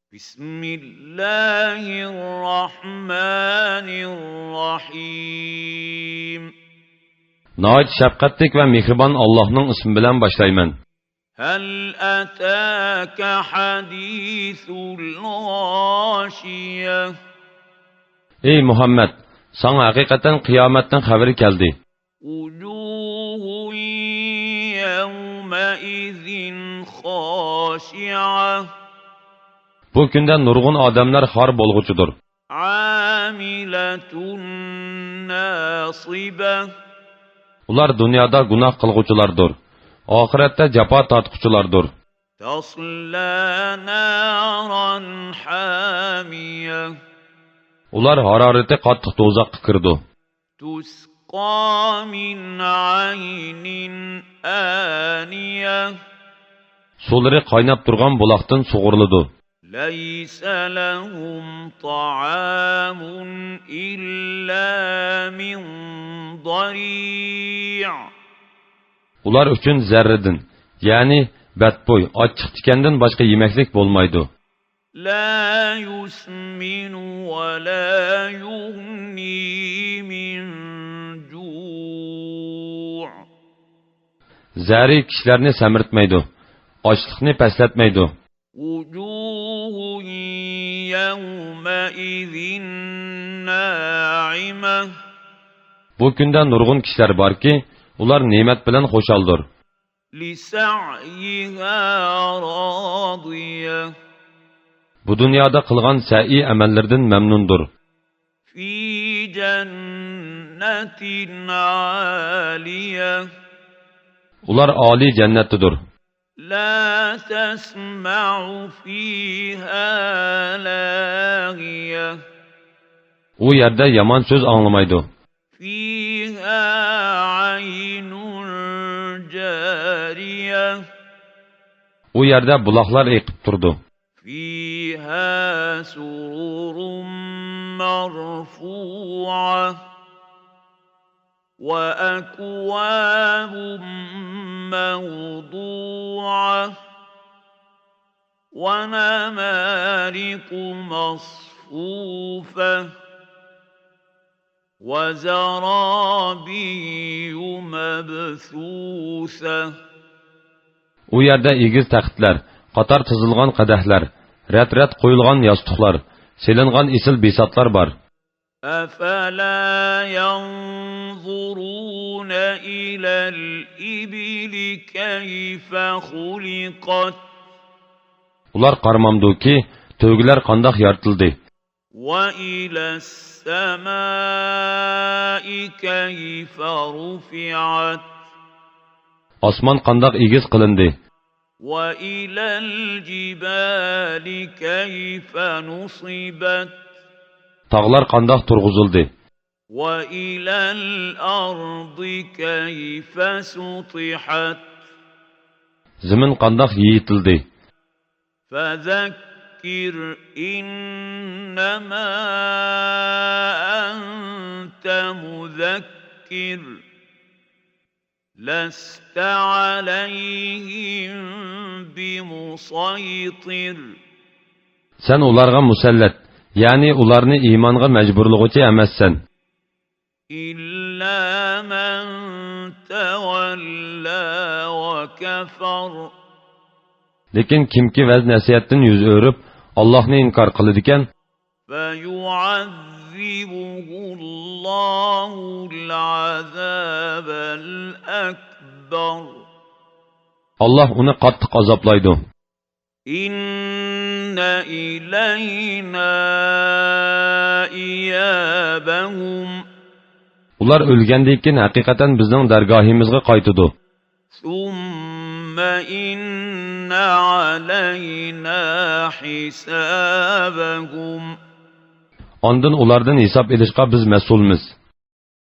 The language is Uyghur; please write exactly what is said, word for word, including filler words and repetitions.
بسم الله الرحمن الرحيم. ناھايىتى شەپقەتلىك ۋە مېھرىبان ئاللاھنىڭ ئىسمى بىلەن باشلايمەن. هل أتاك حديث الغاشية. ئەي مۇھەممەد، ساڭا ھەقىقەتەن قىيامەتنىڭ خەۋىرى كەلدى. وجوه يومئذ خاشعة. بۇ كۈندە نۇرغۇن ئادەملەر خار بولغۇچىدۇر. عاملة ناصبة. ئۇلار دۇنيادا گۇناھ قىلغۇچىلاردۇر. ئاخىرەتتە جاپا تارتقۇچىلاردۇر. تصلى نارا حامية. ئۇلار ھارارىتى قاتتىق دوزاخقا كىرىدۇ. تسقى من عين آنية. سۇلىرى قايناپ تۇرغان بۇلاقتىن سۇغۇرۇلىدۇ. ليس لهم طعام إلا من ضريع. ئۇلار ئۈچۈن زەررىدىن، يەنى بەتبۇي، ئاچچىق تىكەندىن باشقا يېمەكلىك بولمايدۇ. لا يسمن ولا يغني من جوع. زەھىرى كىشىلەرنى سەمرىتمەيدۇ، ئاچلىقنى پەسلەتمەيدۇ. وجوه يومئذ ناعمة. بۇ كۈندە نۇرغۇن كىشىلەر باركى، ئۇلار نېمەت بىلەن خۇشالدۇر. لسعيها راضية. بۇ دۇنيادا قىلغان سەئيى ئەمەللىرىدىن مەمنۇندۇر. في جنة عالية. ئۇلار ئالىي جەننەتتىدۇر. لا تسمع فيها لاغية. ئۇ يەردە يامان سۆز ئاڭلىمايدۇ. فيها عين جارية. ئۇ يەردە بۇلاقلار ئېقىپ تۇرىدۇ. فيها سرر مرفوعة. وأكواب موضوعة. ونمارق مصفوفة. وزرابي مبثوثة. ئۇ يەردە ئېگىز تەختلەر، قاتار تىزىلغان قەدەھلەر، رەت-رەت قويۇلغان ياستۇقلار، سېلىنغان ئېسىل بىساتلار بار. أفلا ينظرون إلى الإبل كيف خلقت. ئۇلار قارىمامدۇكى، تۆگىلەر قانداق يارىتىلدى؟ وإلى السماء كيف رفعت. ئاسمان قانداق ئېگىز قىلىندى؟ وإلى الجبال كيف نصبت. تاغلار قانداق تۇرغۇزۇلدى؟ وإلى الأرض كيف سطحت. زېمىن قانداق يېيىتىلدى؟ فذكر إنما أنت مذكر. لست عليهم بمسيطر. سەن ئۇلارغا مۇسەللەت، يەنى ئۇلارنى ئىمانغا مەجبۇرلىغۇچى ئەمەسسەن. إلا من تولى وكفر. لېكىن كىمكى ۋەز-نەسىھەتتىن يۈز ئۆرۈپ، ئاللاھنى ئىنكار قىلىدىكەن، فيعذبه الله العذاب الأكبر. ئاللاھ ئۇنى قاتتىق ئازابلايدۇ. إن إلينا إيابهم. ئۇلار ئۆلگەندىن كېيىن ھەقىقەتەن بىزنىڭ دەرگاھىمىزغا قايتىدۇ. ثم إن علينا حسابهم. ئاندىن ئۇلاردىن ھېساب ئېلىشقا بىز مەسئۇلمىز.